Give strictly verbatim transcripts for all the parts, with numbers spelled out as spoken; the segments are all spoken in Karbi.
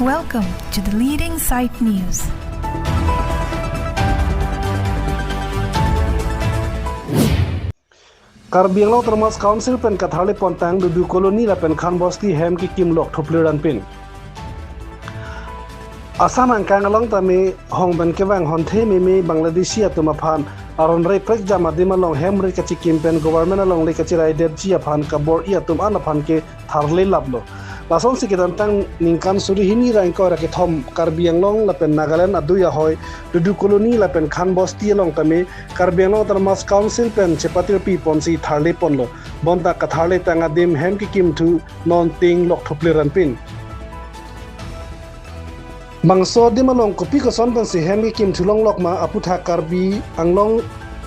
Welcome to the leading site news. Karbi Anglong Autonomous Council pen katharli pontang Dudu Colony lapen Khan Bosti hem kekim lok thuplir anpin. Asan angkang along tame hong pen kevang honthe meme Bangladeshi atum aphan aron rei prekjam adim along hem rit kachikim pen government alongle kachiraidetji aphan kabor-i atum an aphan ke tharle laplo. Lasonsi kedamtang ningkan suri hini ra ingkoi ra kethom Karbi Anglong lapen Nagaland adui ahoi Dudu Colony lapen Khan Bosti along tame Karbi Anglong Autonomous Council pen chepatirpi ponsi tharle ponlo. Bonta katharle tang adim hem kekim thu non ting lok thuplir anpin. Bangso adim along kopi koson pensi hem kekim thulong lok ma aputhak Karbi Anglong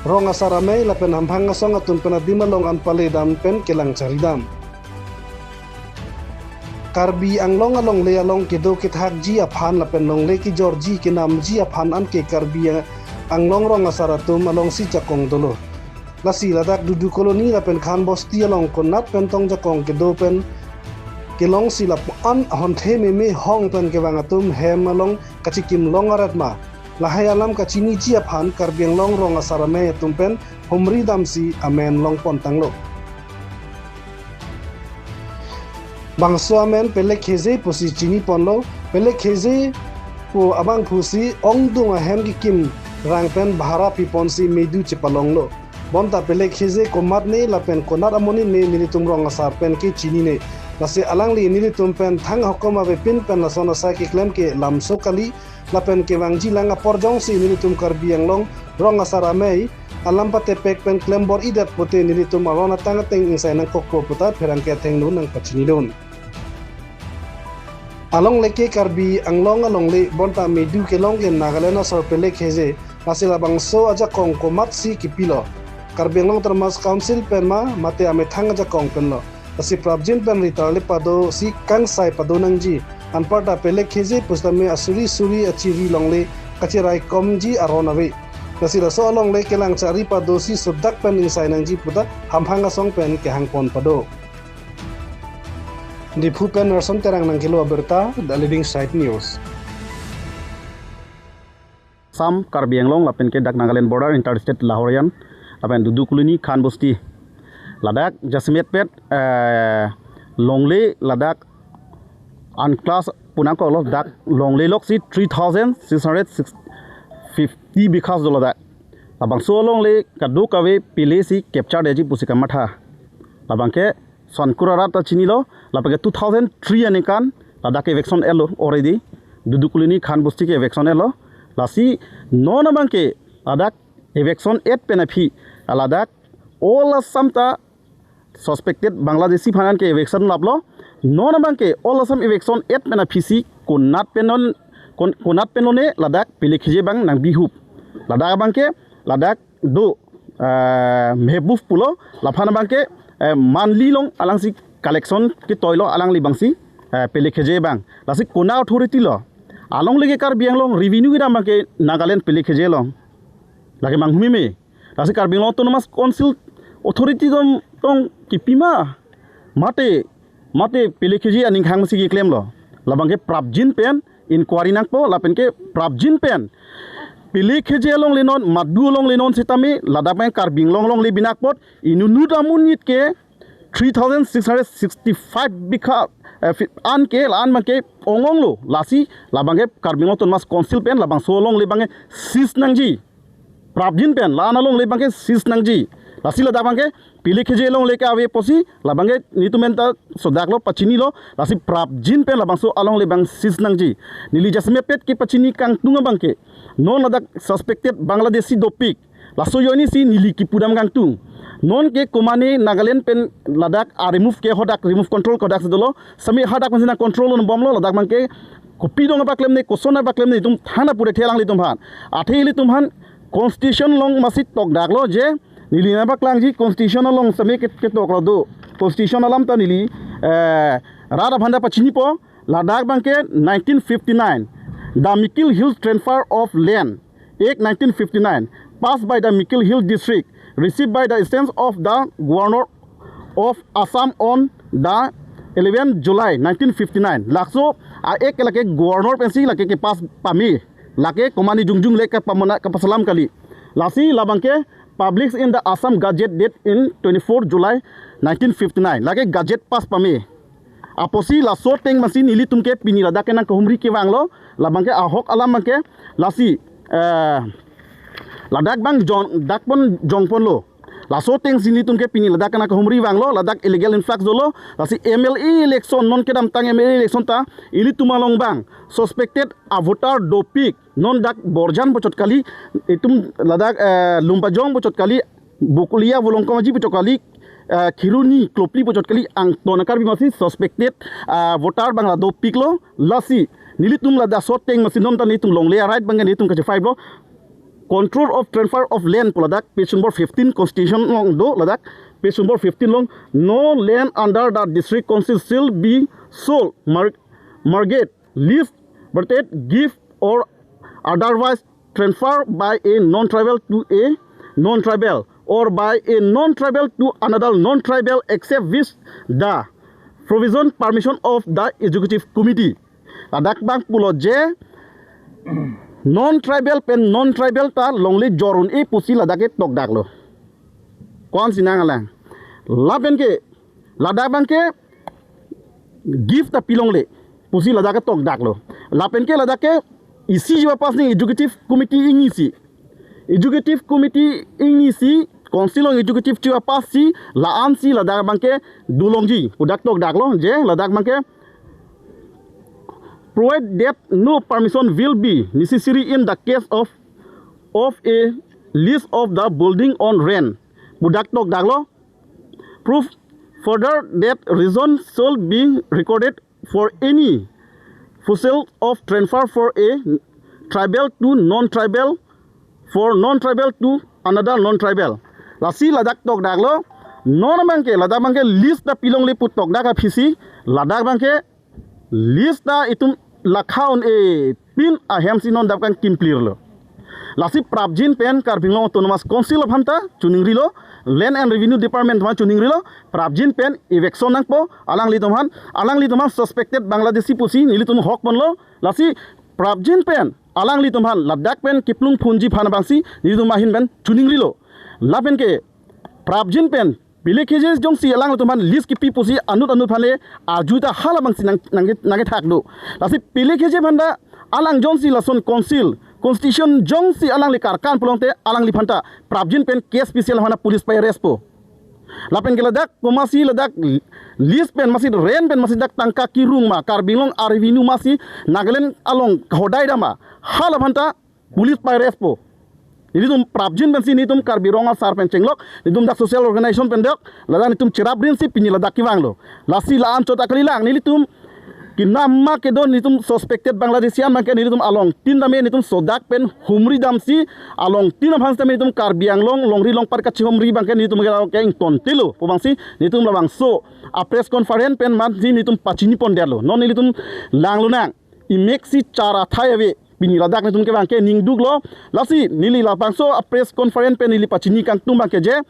rong asar amei lapen hamphang asong atum pen adim along an pale dam pen kelang chari dam. Karbi Anglong alongle along kedo kethakji aphan lapen longle kejorji kenamji aphan anke Karbi Anglong rong asar atum alongsi jakong dolo. Lasi ladak Dudu Colony lapen Khan Bosti along konat pen tong jakong kedo pen kelongsi lapu-an honthe meme hong pen kevang atum hem along kachikim long arat ma, lahai alam kachiniji aphan Karbi Anglong rong asar amei atum pen humri damsi amen long pontanglo. Bangso amen Pele Kheje pusi chini ponlo. Pele Kheje pu abangphusi ongdung ahem kekim rang pen bhara pi ponsi medu chepalonglo. Bonta Pele Kheje komatne lapen konat amonit ne nelitum rong asar pen ke chinine. Lasi alangli nelitum pen thang hokom avepin pen lason asai keklem ke lamso kali lapen kevangji lang apor jongsi nelitum Karbi Anglong rong asar amei alam patepek pen klembor-idet pute nelitum aron atang ateng ingsai nangkokpo puta pherangke athengno nangpachinidun. Alongle ke Karbi Anglong alongle bonta medu kelong ke Nagaland asor Pele Kheje, lasi labangso ajakong komatsi kipilo. Karbi Anglong Autonomous Council pen ma mate amethang ajakong penlo. Lasi prapjin pen ri tarle padosi kangsai pado nangji. Anparta Pele Kheje pusitame asuri suri achiri longle kachiraikomji aron ave. Lasi laso alongle kelang chari padosi sodak pen ingsai nangji puta hamphang asong pen kehang pon pado. Diphu pen Nerson Terang nangkelo abirta, The Leading Site News. Assam, Karbi Anglong lapen ke dak Nagaland border, interstate Lahorian lapen Dudu Colony, Khan Bosti, ladak jasemet pet, eh, longle ladak unclass punangkoklo, dak longle loksi three thousand six hundred fifty bighas dolo dak. Labangso alongle kadokave pilesi capture detji pusi kamatha. Labang ke Sonkura rat ta chinilo, lapen ke two thousand three aningkan ladak eviction etlo already. Dudu Colony Khan Bosti ke eviction etlo. Lasi non abang ke ladak eviction et pen aphi ladak all Assam ta suspected Bangladeshi aphan ke eviction laplo. Non abang ke all Assam eviction et pen aphisi konat pen non kon-, konat pen lone ladak Pele Kheje abang nangbihup. Ladak abang ke ladak do, eh, Mehbub pulo, laphan abang ke, eh, monthly long alangsi collection ketoilo alangli abangsi, eh, Pele Kheje abang. Lasi kona authority lo? Alongle ke Karbi Anglong, revenue kedam abang ke Nagaland Pele Kheje along. Lake manghumeme. Lasi Karbi Anglong Autonomous Council authority dom tong kipima. Mate, mate Pele Kheje aning khang si keklemlo. Labang ke prapjin pen inquiry nangpo, lapen ke prapjin pen Pele Kheje alongle non, madu alongle non sitame, ladak pen Karbi Anglong alongle binakpot, inutnut amonit ke three thousand six hundred sixty-five bigha, eh, fi-, an ke, la-an abang ke ong-ong lo. Lasi labang ke Karbi Anglong Autonomous Council pen labangso alongle abang ke seize nangji. Prapjin pen la-an alongle abang ke seize nangji. Lasi ladak abang ke Pele Kheje alongle ke ave pusi labang ke nelitum pen ta sodaklo, pachinilo. Lasi prapjin pen labangso alongle abang seize nangji. Neli jasemet pet kepachini kangtung abang ke non ladak suspected Bangladeshi dopik. Laso ajoinesi neli kipudam kangtung. Non ke komane Nagaland pen ladak a-remove ke hadak remove control ke hadak si dolo. Sami hadak pensi nangcontrol-un bomlo, ladak abang ke kopi dong nangpaklemne, koson nangpaklemne, itum thana pure thelang ilitum aphan. Athe ilitum aphan constitution along masi tokdaklo je, neli nangpaklangji constitution along sami ke, ketoklo do. Constitution alam ta neli, eh, rat aphan ta pachinipo, ladak abang ke nineteen fifty-nine, the Mikir Hills Transfer of Land Act nineteen fifty-nine, passed by the Mikir Hill District, received by the assent of the Governor of Assam on the eleventh July nineteen fifty-nine. Laso A-act ke lake governor pensi lake kepass pame. Lake komane jongjong le kapamona kapasalam kali. Lasi labang ke published in the Assam Gazette date in twenty-four July nineteen fifty-nine. Lake gazette pass pame. Apotsi laso ateng masi nelitum ke pini ladak ke nangkahumri kevanglo, labang ke ahok alam abang ke lasi, eh, ladak abang jong, dak pon jongponlo. Laso atengsi nelitum ke pini ladak ke nangkahumri vanglo, ladak illegal influx dolo, lasi M L A election non kedamtang M L A election ta, ilitum along abang suspected avoter dopik, non dak Borjan puchot kali, itum ladak, eh, Lumbajong puchot kali, Bokolia Volongkom Aji puchot kali, eh, Kheroni Klopli puchot kali, angton a-Karbi masi suspected, eh, voter abang la dopiklo, lasi nelitum ladak laso ateng masi non ta nelitum longle a-right abang nelitum kachefive lo. Control of transfer of land pu ladak page number fifteen, constitution along do ladak page number fifteen along, no land under the district council shall be sold, mar-, mortgaged, leased, bartered, gift or otherwise transferred by a non-tribal to a non-tribal or by a non-tribal to another non-tribal except with the provision permission of the executive committee. Ladak abang pulo je non-tribal pen non-tribal ta longle jor un-e pusi ladak ke tokdaklo. Ko-ansi nanglang? Lapen ke ladak abang ke gift ta pilongle pusi ladak ke tokdaklo. Lapen ke ladak ke isi chipapass nang executive committee ingnisi. Executive committee ingnisi, council along executive chipapass si, la-ansi ladak abang ke dolongji pu dak tokdaklo, je ladak abang ke provide that no permission will be necessary in the case of, of a lease of the building on rent pu dak tokdaklo. Prove further that reason shall be recorded for any fossil of transfer for a tribal to non-tribal, for non-tribal to another non-tribal. Lasi ladak tokdaklo, non abang ke, ladak abang ke lease ta pilongle pu tokdak aphisi, ladak abang ke lease ta itum lakha un-e pin ahemsi non dak abang kimplirlo. Lasi prapjin pen Karbi Anglong Autonomous Council aphan ta choningrilo, Land and Revenue Department aphan choningrilo, prapjin pen eviction nangpo alanglitum aphan, alanglitum aphan suspected Bangladeshi pusi nelitum hok ponlo, lasi prapjin pen alanglitum aphan ladak pen kiplung phunji aphan abangsi nelitum ahin pen choningrilo. Lapen ke prapjin pen pilikheje jongsi alanglitum aphan lease kipi pusi anut anut aphan le arju ta halabangsi nang, nang, nangkethak do. Lasi pilikheje aphan ta alang jongsi lason council, constitution jongsi alangli karkan pulote alangliphan ta prapjin pen case special aphan police pai arrest po. Lapen ke ladak komatsi ladak lease pen masi rent pen masi dak tangka kirung ma, Karbi Anglong a-revenue masi Nagaland along hodai dam ma, halaphan ta police pai arrest po. Nelitum prapjin pensi nelitum Karbi Rong Asar pen chenglok, nelitum dak social organization pen dok, ladak nelitum cherap rinsi pini ladak kevanglo. Lasi la-an chot akalilang, nelitum kinam ma kedo nelitum suspected Bangladeshi an abang ke nelitum alongtin tame nelitum sodak pen humri damsi alongtin aphan tame nelitum Karbi Anglong longri longpat kachihumri abang ke nelitum ke ingtontelo pu abangsi nelitum labangso a-press conference pen mansi nelitum pachini pondetlo. Non nelitum langlonang, imek si char athai ave, pini ladak nelitum ke abang ke ningduklo. Lasi neli labangso a-press conference pen neli pachini kangtung abang ke je,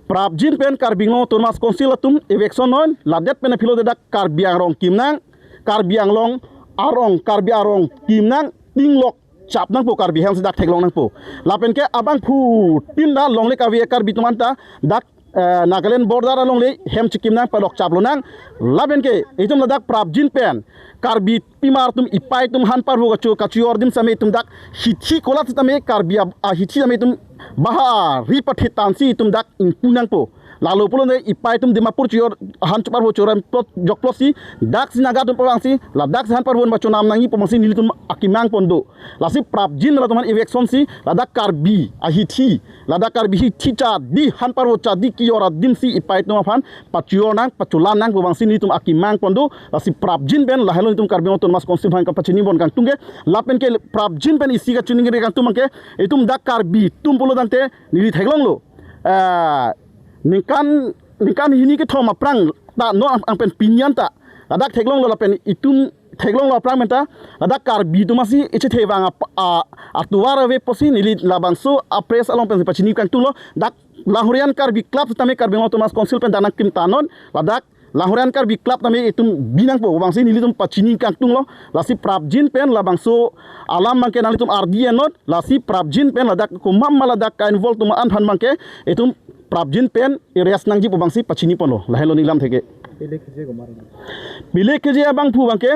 prapjin pen Karbi Anglong Autonomous Council atum eviction non, ladet pen aphi lote dak Karbi arong kimnang, Karbi Anglong arong, Karbi arong kimnang, tinglok chap nangpo, Karbi ahemsi dak theklong nangpo. Lapen ke abangphutin ta longle kave Karbi atum anta dak, eh, Nagaland border alongle hem chikim nang, palok chap lonang. Lapen ke itum ladak prapjin pen Karbi pimar atum, ipei atum han parvo kacho, kachior adim sitame itum dak hithi kolat sitame Karbi a, ahithi sitame itum bahari pathe tansi itum dak ingpu nangpo. Lalo pulote ipei atum Dimapur chior han chiparvo choram plot jok plot si, daksi Naga atum pavangsi, ladaksi han parvo pachonam nangji pu abangsi nelitum akemang pon do. Lasi prapjin latum aphan eviction si ladak Karbi ahithi, ladak Karbi hithi chadi, han parvo chadi kior adim si ipei atum aphan pachior nang, pacholam nang pu abangsi nelitum akemang pon do. Lasi prapjin pen lahelo nelitum Karbi Anglong Autonomous Council aphan kapachini pon kangtung ke. Lapen ke prapjin pen isi kachini kangtung abang ke, itum dak Karbi atum pulo tangte neli theklonglo, eh, ningkan, ningkan hini kethom aphrang ta non ang, ang pen pini an ta ladak theklonglo, lapen itum theklonglo aphrang pen ta ladak Karbi atum masi ichethe vang ap, a, atovar ave pusi neli labangso a-press along pensi pachini kangtunglo. Dak Langhorian Karbi Club sitame Karbi Anglong Autonomous Council pen dak nangkim ta non, ladak Langhorai Karbi Club tame itum binangpo, bangsi nelitum pachini kangtunglo. Lasi prapjin pen labangso alam abangke nanglitum ardi ennon, lasi prapjin pen ladak komat ma ladak ka-involve atum an aphan abangke itum prapjin pen i-arrest nangjipo bangsi pachiniponlo. Lahelo neli lam theke. Pele keje komat? Pele keje abangphu abangke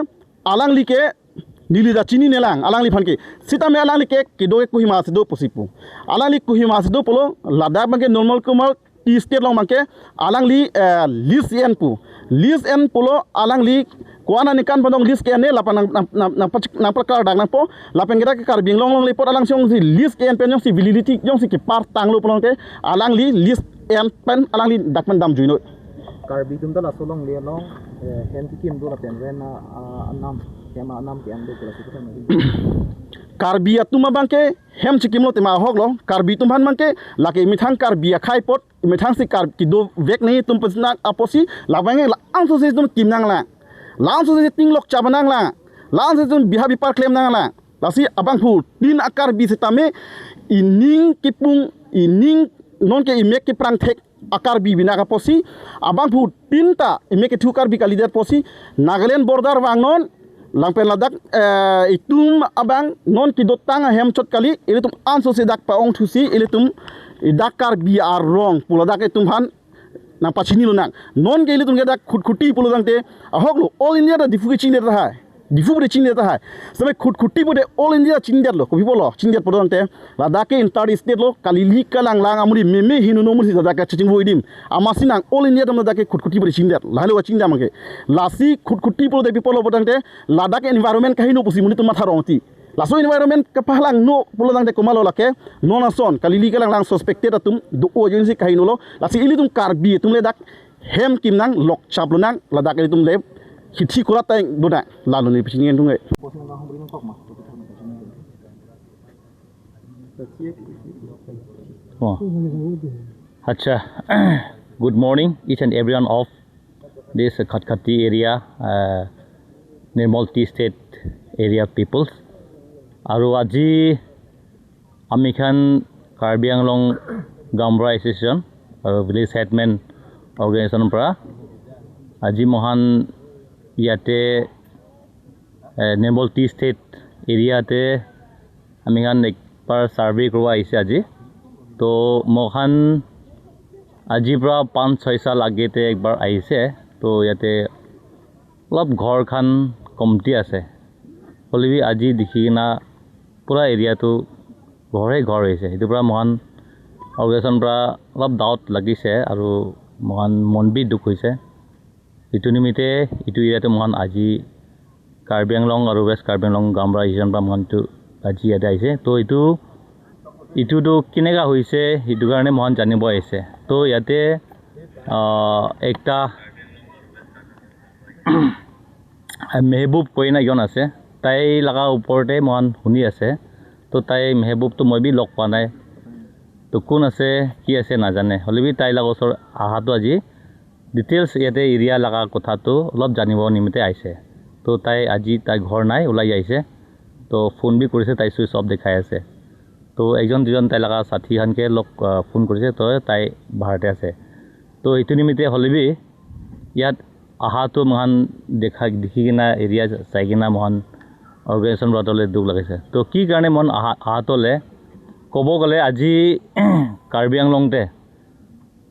alangli ke neli ta chininelang alangliphan ke. Sitame alangli ke kedo ke Kohima si do pusi pu. Alangli Kohima si do pulo, ladak abangke Nirmal Kumar Tea Estate along abangke alangli, eh, lease en pu. Lease en pulo alangli ko-an aningkan abang lease ke-en ne lapen nang, nang, nang, nang pachik, nang paklar dak nangpo, lapen ke dak Karbi Anglong along le apot alang jongsi lease ke-en pen jongsi validity jongsi kepar tanglo pulote alangli lease en pen alangli dak pen damjuinoi. Karbi atum ta laso along le along, eh, hem kekim do lapen rent a, a, anam, hem anam ke-en do pula si kita nang. Karbi atum abangke hem chekimlo tema ahoklo, Karbi atum aphan abangke lake methang Karbi akhei apot, methang si Kar-, kedovek netum penang apotsi, labang la-angso si itum kim nanglang. La-angso si itum lok chap nanglang. La-angso si itum bihek bipar klem nanglang. Lasi abangphutin a-Karbi sitame ining kipung, ining nonke imek kiprang thek a-Karbi binak apotsi, abangphutin ta imek kethu Karbi kalidet apotsi, Nagaland border vangnon, lapen ladak, eh, itum abang non kedotang ahem chot kali, ilitum anso si dak pa-ongthusi, ilitum dak Karbi arong pu ladak itum aphan nangpachini lonang. Nonke ilitum ke dak Khatkhati pulo tangte, ahoklo, all India ta Diphu ke chinidet tahai. Diphu pu de chinidet tahai. Same Khatkhati pu de all India chinidetlo. Kopi pulo, chinidet pulo tangte. Ladak ke inter state lo, Kalili, Kalanglang, Amri, meme hinu no musi ladak ke chechingvoi adim. Amatsi nang all India atum ladak ke Khatkhati pu de chinidet. Lahelo kachinidet abangke. Lasi Khatkhati pulote pi pulo tangte, ladak ke environment kaheno pusi monit atum matha rong ti. Laso environment kapalangno pulo tangte komatlo lake, non ason, Kalili, Kalanglang suspected atum do-o ajoine si kahenolo, lasi ilitum Karbi atum le dak hem kimnang, lok chap lonang, ladak ilitum le hithi kurat tang donang, lalo neli pachini kangtung e. Oh. Acha, good morning, each and everyone of this Khatkhati area, uh, Nirmal Tea Estate area peoples. Aru aji amikhan Karbi Anglong Gaonbura Association aru Village Headman Organization pra aji mohan yate, eh, Nirmal Tea Estate area te amikhan ekbar survey koribo ahise aji. To mohan aji pra panch choi sal age te ekbar ahise. To yate olop ghor khan komti ase. Hoilebi aji dikhi kena pura area tu ghor he ghor hoise. Etu pra mohan organization pra olop doubt lagise aru mohan mon bi dukh hoise. Etu nimite etu area tu mohan aji Karbi Anglong aru West Karbi Anglong Gaonbura Association pra mohan tu aji yate ahise. To etu, etu tu keneka hoise, etu karne mohan janibo ahise. To yate, ah, ekta Mehbub koina ekjon ase. Tai laga upor te mohan huni ase. To tai Mehbub to moi bi lok pa nai. To kun ase, ki ase najane. Hoilebi tai laga osor aha to aji details yate area laga kotha to olop janibo nimite ahise. To tai aji tai ghor nai, ulai ahise. To phone bi korise, tai switch off dekhai ase. To ekjon duijon tai laga sathi khan ke lok, ah, phone korise, to tai bahar te ase. To etu nimite hoilebi yat aha to mohan dekha, dikhi kena area sai kena mohan organization pra to le dukh lagise. To ki karne mohan aha, aha to le kobo gale aji Karbi Anglong te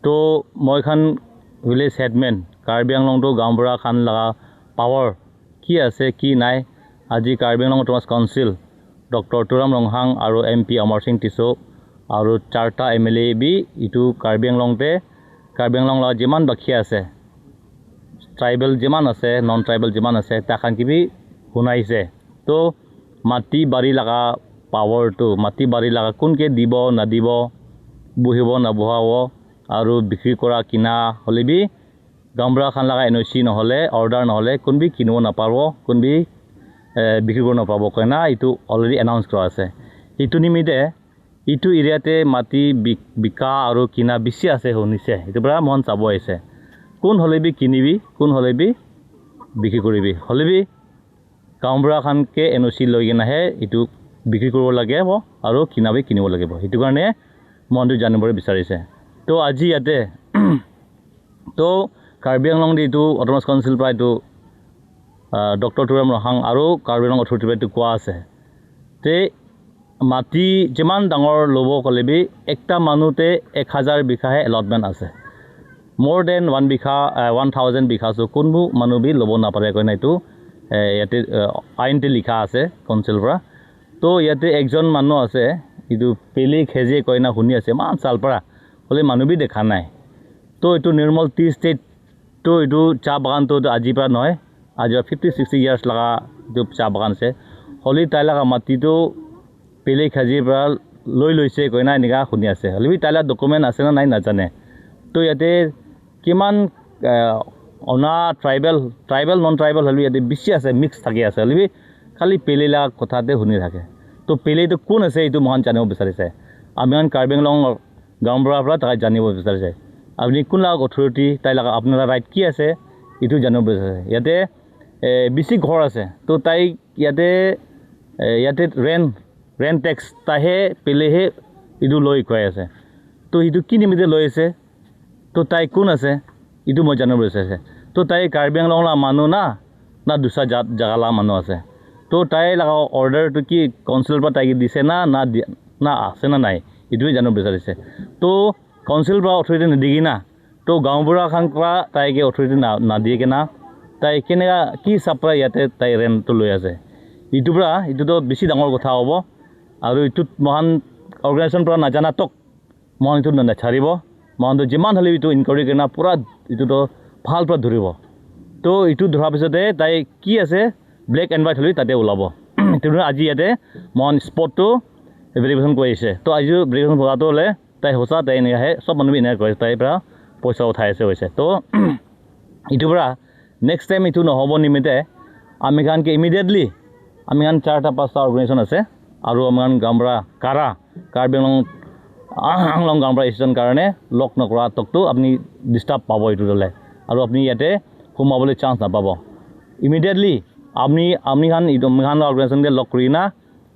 to moi khan village headman, Karbi Anglong to gaonbura khan laga power ki ase, ki nai, aji Karbi Anglong Autonomous Council, Doctor Tuliram Ronghang aru M P Amar Sing Tisso aru charta M L A bi etu Karbi Anglong te, Karbi Anglong laga jiman bakhi ase, tribal jiman ase, non tribal jiman ase, ta khan ke bi hunaise. To mati bari laga power to, mati bari laga kun ke dibo, nadibo, bohibo, nabohabo, aru bikri kora kina hoilebi gaonbura khan laga N O C nohole, order nohole, kun bi kinibo naparbo, kun bi, eh, bikri koribo naparbo koina etu already announce kora ase. Etu nimite etu area te mati bik-, bika aru kina bisi ase hunise. Etu pra mohan sabo ahise. Kun hoilebi kinibi, kun hoilebi bikri koribi. Hoilebi gaonbura khan ke N O C loi kena he etu bikri koribo lagebo aru kina bi kinibo lagebo. Etu karne mohan tu janibo bisarise. To aji yate to Karbi Anglong di এইটো Autonomous Council পৰা এইটো, আহ, ডক্টৰ তুলিৰাম ৰংহাং আৰু কাৰ্বি আংলং অথৰিটি পৰা এইটো কোৱা আছে যে মাটি যিমান ডাঙৰ ল'ব ক'লে বি একটা মানুহতে এক হাজাৰ বিঘাহে এলটমেণ্ট আছে। More than ওৱান বিঘা, আহ, ওৱান থাউজেণ্ড বিঘা চ' কোনো মানুহ বি ল'ব নাপাৰে কৈ না এইটো, এ, ইয়াতে, আহ, আইনতে লিখা আছে কাউন্সিল পৰা। তো ইয়াতে একজন মানুহ আছে, এইটো পেলে খেজিয়ে কৈ না শুনি আছে, ইমান চাল পৰা, হ'লে মানুহ বি দেখা নাই। তো এইটো নিৰ্মল টি ষ্টেট, তো এইটো চাহ বাগানটো আজি পৰা নহয়, আজি পৰা ফিফটি ছিক্সটি ইয়াৰ্ছ লগা এইটো চাহ বাগান আছে। হ'লে তাই লগা মাটিটো পেলে খেজিৰ পৰা লৈ লৈছে কৈ না এনেকা শুনি আছে। হ'লে বি তাই লগা ডকুমেণ্ট আছে নে নাই নাজানে। তো ইয়াতে কিমান, আহ, অনা ট্ৰাইবেল, ট্ৰাইবেল নন ট্ৰাইবেল হ'লে বি ইয়াতে বেছি আছে, মিক্স থাকি আছে। হ'লে বি খালি পেলে লগা কথাতে শুনি থাকে। তো পেলেটো কোন আছে এইটো মহান জানিব বিচাৰিছে। আমি কাৰ্বি আংলং গাঁওবুঢ়াৰ পৰা তাই জানিব বিচাৰিছে। আপুনি কোন লগা অথৰিটি, তাই লগা আপোনাৰ ৰাইট কি আছে, এইটো জানিব বিচাৰিছে। ইয়াতে, এ, বেছি ঘৰ আছে। তো তাই ইয়াতে, এ, ইয়াতে ৰেণ্ট, ৰেণ্ট টেক্স তাইহে পেলেহে এইটো লৈ খুৱাই আছে। তো এইটো কি নিমিত্তে লৈ আছে? তো তাই কোন আছে? এইটো মই জানিব বিচাৰিছে। তো তাই কাৰ্বি আংলং লগা মানুহ না, না দুচৰা জাত জাগা লগা মানুহ আছে? তো তাই লগা অৰ্ডাৰটো কি কাউন্সিলৰ পৰা তাইকে দিছে না, না দি-, না আছে না নাই? এইটোৱে জানিব বিচাৰিছে। তো কাউন্সিল পৰা অথৰিটি নিদিগি না, তো গাঁওবুঢ়া খান পৰা তাইকে অথৰিটি না, নাদিয়েকে না, তাই কেনেকা কি হিচাপ পৰা ইয়াতে তাই ৰেণ্টটো লৈ আছে? এইটো পৰা, এইটোতো বেছি ডাঙৰ কথা হ'ব। আৰু এইটোত মহান অৰ্গেনাইজেশ্যন পৰা নাজানাতক মহান এইটো না-, নাচাৰিব। মহানটো যিমান হ'লেও এইটো ইনকুৱাৰী কৰি না পুৰা এইটোতো ভাল পৰা ধৰিব। তো এইটো ধৰাৰ পিছতে তাই কি আছে, ব্লেক এণ্ড হোৱাইট হ'লেও তাতে ওলাব। এইটো কাৰণে আজি ইয়াতে মহান স্পটটো ভেৰিফিকেশ্যন কৰি আহিছে। তো আজি ভেৰিফিকেশ্যন কৰাটো হ'লে তাই সঁচা, তাই এনেকাহে, সব মানুহ বি এনেকা কৰে, তাই পৰা পইচা উঠাই আছে হৈছে। তো এইটো পৰা নেক্সট টাইম এইটো নহ'ব নিমিত্তে আমি খান কি ইমিডিয়েটলি আমি খান চাৰিটা পাঁচটা অৰ্গেনাইজেশ্যন আছে আৰু আমি খান গাঁওবুঢ়া কাৰা, কাৰ্বি আংলং, আংলং গাঁওবুঢ়া এছ'চিয়েশ্যন কাৰণে লগ নকৰা তকটো আপুনি ডিষ্টাৰ্ব পাব এইটো দলে আৰু আপুনি ইয়াতে সোমাবলৈ চান্স নাপাব। ইমিডিয়েটলি আপুনি, আমি খান এইটো আমি খান অৰ্গেনাইজেশ্যনকে লগ কৰি না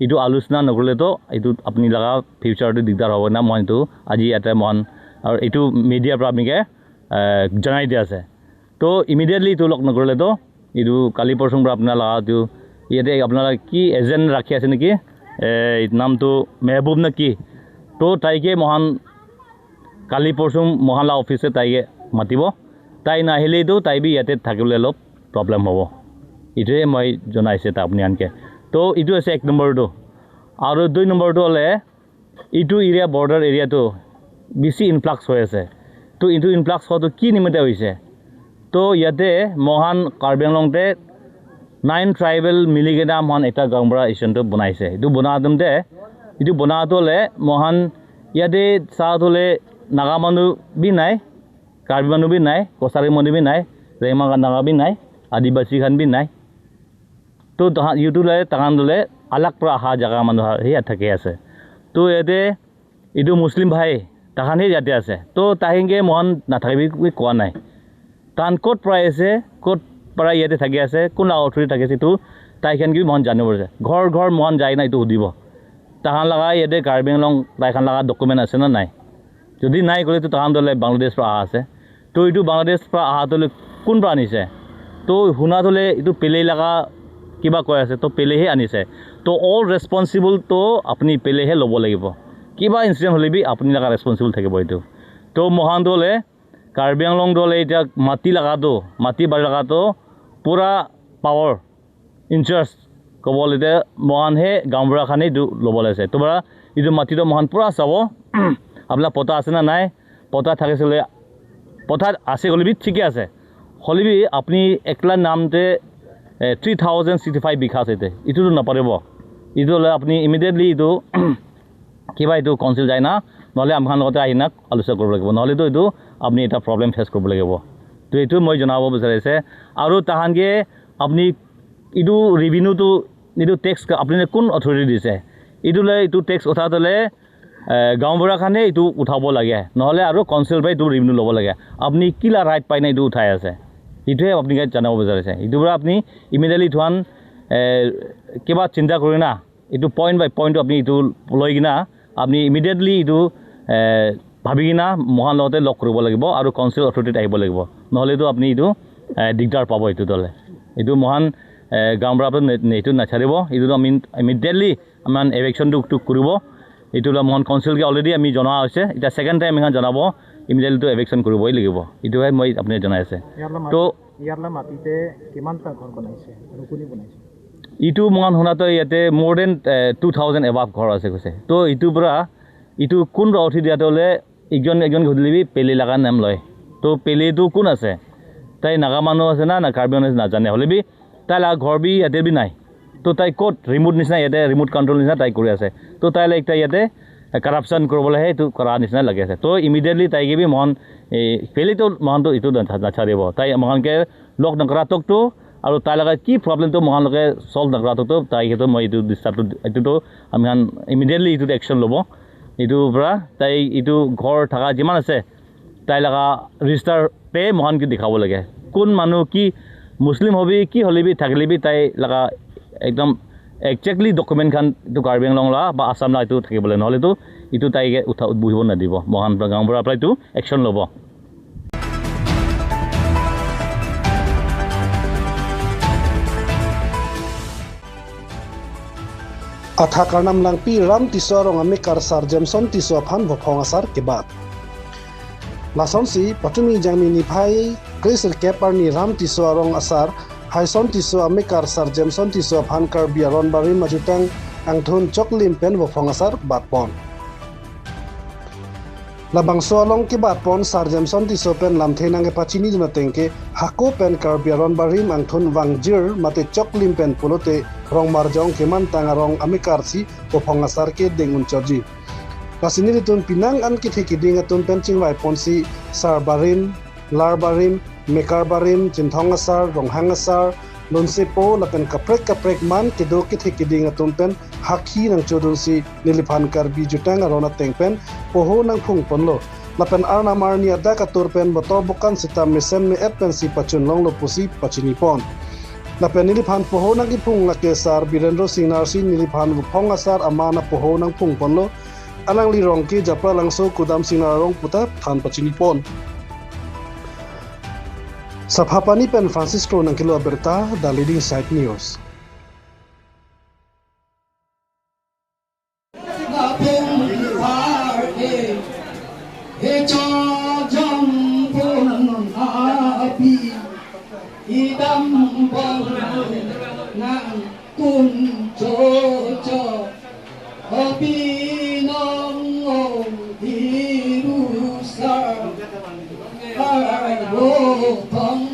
এইটো আলোচনা নকৰিলেতো এইটো আপুনি লগা ফিউচাৰটো দিগদাৰ হ'ব না। মই এইটো আজি ইয়াতে মহান আৰু এইটো মিডিয়াৰ পৰা আপোনালোকে, এ, জনাই দিয়া আছে। তো ইমিডিয়েটলি এইটো লগ নকৰিলেতো এইটো কালি পৰচুৰ পৰা আপোনাৰ লগা এইটো ইয়াতে আপোনাৰ কি এজেণ্ট ৰাখি আছে নেকি, এ, নামটো মেহবুব নে কি? তো তাইকে মহান কালি পৰচু মহান লগা অফিচে তাইকে মাতিব। তাই নাহিলেতো তাই বি ইয়াতে থাকিবলৈ অলপ প্ৰব্লেম হ'ব। এইটোৱে মই জনাইছে তা আপুনি আনকে। তো এইটো আছে এক নম্বৰটো। আৰু দুই নম্বৰটো হ'লে এইটো এৰিয়া, বৰ্ডাৰ এৰিয়াটো বেছি ইনফ্লাক্স হৈ আছে। তো এইটো ইনফ্লাক্স হোৱাটো কি নিমিত্তে হৈছে? তো ইয়াতে মহান কাৰ্বি আংলংতে নাইন ট্ৰাইবেল মিলি কিনে মহান এটা গাঁওবুঢ়া এছ'চিয়েশ্যনটো বনাইছে। এইটো বনাওঁতে, এইটো বনাওঁতে হ'লে মহান ইয়াতে চাওঁতে হ'লে নাগা মানুহ বি নাই, কাৰ্বি মানুহ বি নাই, কছাৰী মানুহ বি নাই, ৰেংমা নাগা বি নাই, আদিবাসী খান বি নাই। তো তাহান এইটো লে তাহান দলে আলাগ পৰা অহা জাগা মানুহ হে ইয়াত থাকি আছে। তো ইয়াতে এইটো মুছলিম ভাই তাহানহে ইয়াতে আছে। তো তাহানকে মহান নাথাকিবি বুলি কোৱা নাই। তাহান ক'ত পৰা আহিছে, ক'ত পৰা ইয়াতে থাকি আছে, কোন অথৰিটি থাকি আছে, এইটো তাইখান কি মহান জানিব আছে। ঘৰ ঘৰ মহান যায় না এইটো সুধিব। তাহান লগা ইয়াতে কাৰ্বি আংলং তাইখান লগা ডকুমেণ্ট আছে না নাই? যদি নাই ক'লেতো তাহান দলে বাংলাদেশ পৰা অহা আছে। তো এইটো বাংলাদেশ পৰা অহাটো কোন পৰা আনিছে? তো শুনাত হ'লে এইটো পেলে লগা কিবা কৈ আছে, তো পেলেহে আনিছে। তো অল ৰেছপনচিবলটো আপুনি পেলেহে ল'ব লাগিব। কিবা ইনচিডেণ্ট হ'লে বি আপুনি লগা ৰেছপনচিবল থাকিব এইটো। তো মহান দলে, কাৰ্বি আংলং দলে এতিয়া মাটি লগাটো, মাটি বাৰী লগাটো পুৰা পাৱাৰ ইনচাৰ্জ ক'ব লাগে, মহানহে গাঁওবুঢ়া খানে এইটো ল'ব লাগিছে। তো বাৰা এইটো মাটিটো মহান পুৰা চাব। আপোনাৰ পটা আছে না নাই? পটা থাকিছিলে, পটা আছে হ'লে বি ঠিকে আছে। হ'লে বি আপুনি একলা নামতে, এ, থ্ৰী থাউজেণ্ড ছিক্সটি ফাইভ বিঘা আছে এতিয়া। এইটোতো নাপাৰিব। এইটো হ'লে আপুনি ইমিডিয়েটলি এইটো কিবা এইটো কাউন্সিল যায় না, নহ'লে আমাৰ লগতে আহি না আলোচনা কৰিব লাগিব। নহ'লেতো এইটো আপুনি এটা প্ৰব্লেম ফেচ কৰিব লাগিব। তো এইটো মই জনাব বিচাৰিছে। আৰু তাহানকে আপুনি এইটো ৰেভিনিউটো, এইটো টেক্স আপুনি কোন অথৰিটি দিছে? এইটো লৈ এইটো টেক্স উঠাটোলে, এ, গাঁওবুঢ়া খানে এইটো উঠাব লাগে, নহ'লে আৰু কাউন্সিল পৰা এইটো ৰেভিনিউ ল'ব লাগে। আপুনি কিলা ৰাইট পাই না এইটো উঠাই আছে? এইটোৱে আপুনি জনাব বিচাৰিছে। এইটো পৰা আপুনি ইমিডিয়েটলি এইটো আন, এ, কিবা চিন্তা কৰি না, এইটো পইণ্ট বাই পইণ্টটো আপুনি এইটো লৈ কিনা আপুনি ইমিডিয়েটলি এইটো, এ, ভাবি কিনা মহান লগতে লগ কৰিব লাগিব আৰু কাউন্সিল অথৰিটিত আহিব লাগিব। নহ'লেতো আপুনি এইটো, এ, দিগদাৰ পাব এইটো দলে। এইটো মহান, এ, গাঁওবুঢ়াৰ পৰা নে-, নে-, এইটো নাচাৰিব। এইটো আমি ইমিডিয়েটলি আমাৰ এভিকশ্যনটো টো কৰিব। এইটো লৈ মহান কাউন্সিলকে অলৰেডি আমি জনোৱা হৈছে। এতিয়া ছেকেণ্ড টাইম এইখন জনাব, ইমিডিয়েটলি টো এভিকশ্যন কৰিবই লাগিব। এইটোহে মই আপুনি জনাই আছে। ইয়াৰ লগত তো ইয়াৰ মাটিতে কিমানটা ঘৰ বনাইছে আৰু কোনে বনাইছে? এইটো মহান শুনাতো ইয়াতে more than, এ, টু থাউজেণ্ড এবভ ঘৰ আছে কৈছে। তো এইটোৰ পৰা, এইটো কোন পৰা উঠি দিয়াতে হ'লে একজন একজন সুধিলে বি পেলে লগা নাম লয়। তো পেলেটো কোন আছে? তাই নাগা মানুহ আছে না, না কাৰ্বি মানুহ আছে নাজানে। হ'লে বি তাই লগা ঘৰ বি ইয়াতে বি নাই। তো তাই ক'ত ৰিম'ট নিচিনা, ইয়াতে ৰিম'ট কণ্ট্ৰল নিচিনা তাই কৰি আছে। তো তাই লাগে তাই ইয়াতে কাৰাপশ্যন কৰিবলৈহে এইটো কৰা নিচিনা লাগি আছে। তো ইমিডিয়েটলি তাইকে বি মহান, এই পেলেটো মহানটো এইটো নাচা-, নাচাৰিব। তাই মহানকে লগ নকৰাতকতো আৰু তাই লগা কি প্ৰব্লেমটো মহানলোকে ছল্ভ নকৰাতকতো তাই সেইটো মই এইটো ডিষ্টাৰ্বটো এইটোতো আমি হান ইমিডিয়েটলি এইটোত একশ্যন ল'ব। এইটোৰ পৰা তাই এইটো ঘৰ থকা যিমান আছে তাই লগা ৰেজিষ্টাৰতে মহানকে দেখাব লাগে। কোন মানুহ কি মুছলিম হ'বি কি হ'লে বি থাকিলে বি তাই লগা একদম একজেক্টলি ডকুমেণ্ট খান এইটো কাৰ্বি আংলং লগা বা আছাম লগা এইটো থাকিব লাগে। নহ'লেতো এইটো তাইকে উঠা বহিব নিদিব। মহান গাঁওবুঢ়াৰ পৰা এইটো একশ্যন ল'ব। Athak Arnam Langpi Ram Tisso arong amekar Sar Jameson Tisso aphan vophong asar kebat. Lasonsi patumi Jangmi niphai kre sirkep arni Ram Tisso arong asar Haison Tisso amekar Sar Jameson Tisso aphan Karbi Aron Barim ajutang angthun choklim pen vophong asar batpon. Labangso along kebatpon Sar Jameson Tisso pen lamthe nangkepachinidun ateng ke hako pen Karbi Aron Barim angthun vangjir mate choklim pen pulote rong marjong kemantang arong amekarsi vophong asar kedeng unchotji. Lasi nelitum penang an kethe keding atum pen chingvaiponsi Sar Barim, Lar Barim, Mekar Barim, Chinthong Asar, Ronghang Asar, Lunsepo lapen kaprek kaprek man kedo kethe keding atum pen hakhi nangchodunsi neliphan Karbi jutang aron ateng pen poho nangphungponlo. Lapen arnam arni adak atur pen botor bokan sita mesen me-et pensi pachunlonglo pusi pachinipon. Lapen neliphan poho nangkephung lake Sar Birendra Singnar si neliphan vophong asar aman apoho nangphungponlo. Alangli rong ke Japralangso Kudam Singnar arong puta than pachinipon. Saphapani pen Francisco nangkelo abirta, The Leading Side News. Idam bang nang kun cho cho, abinong o irusa arbo tong.